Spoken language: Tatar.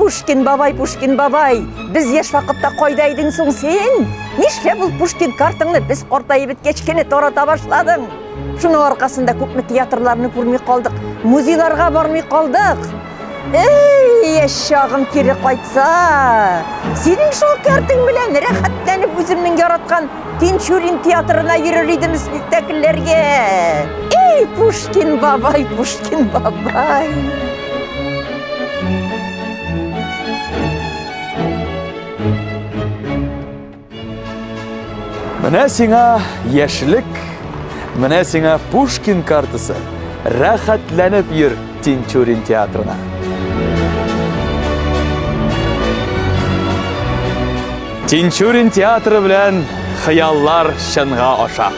Пушкин бабай, Пушкин бабай, без яшь вакытта кайда идең соң син? Нишләп ул Пушкин картаңны без картаеп беткәч кенә тарата башладың? Шуның аркасында күпме театрларны күрми калдык, музейларга бармый калдык. Эй, яшь чагым кире кайтса! Синең шул картың белән рәхәтләнеп үземнең яраткан Тинчурин театрына йөрер идем спектакльләргә. Эй, Пушкин бабай, Пушкин бабай! Менә сиңа яшьлек, менә сиңа Пушкин картасы. Рәхәтләнеп йөр Тинчурин театрына. Тинчурин театры белән хыяллар чынга аша.